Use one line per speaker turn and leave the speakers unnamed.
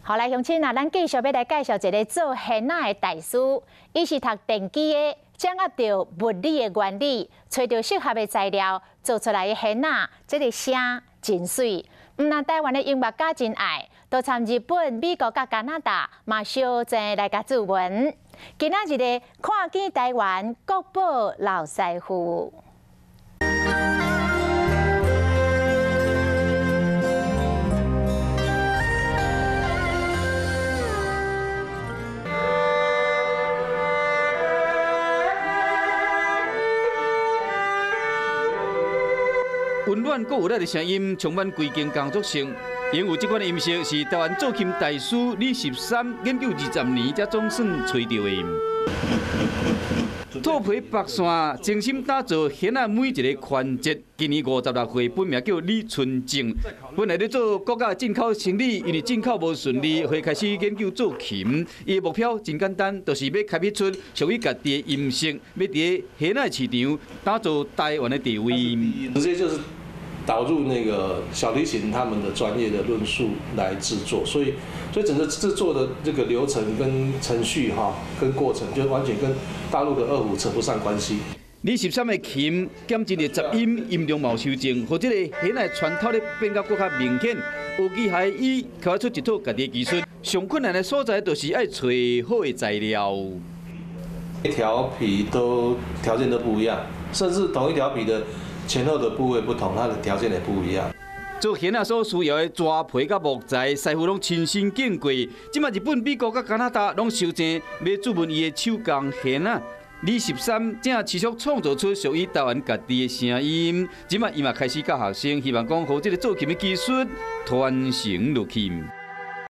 好來，鄉親啊，咱繼續欲來介紹一个做弦仔的大師，伊是讀電機的，掌握著物理的原理，揣著適合的材料，做出來的弦仔，這个聲真媠。毋但台灣的音樂家真愛，都參日本、美國佮加拿大嘛相爭來共注文。今仔日的看見台灣國寶老師傅。
溫暖閣有力的聲音，充滿規間工作室。擁有這款的音色，是台灣做琴大師李十三研究20年才總算揣著的。兔皮白線，精心打造弦仔每一个環節。今年56歲，本名叫李春正。本來咧做國家進口生理，因為進口無順利，會開始研究做琴。伊的目標真簡單，就是欲開闢出屬於家己的音色，欲佇弦仔市場打造台灣的地位。
直接就是導入那個小提琴他們的專業的論述來製作，所以整個製作的這個流程跟程序哈，跟過程就完全跟大陸的二胡扯不上關係。
李十三的琴減真濟雜音，音量嘛有修正，予這個弦仔穿透力變甲閣較明顯。有機械伊開發出一套家己的技術，上困難的所在就是愛揣好的材料。
一條皮都條件都不一樣，甚至同一條皮的前後的部位不同，它的條件也不一樣。
做弦仔所需要的紙皮佮木材，師傅攏親身經過。這馬日本、美國佮加拿大攏收正欲注文伊的手工弦仔。李十三正持續創造出屬於台灣家己的聲音。這馬伊嘛開始教學生，希望講予這个做琴的技術傳承落去。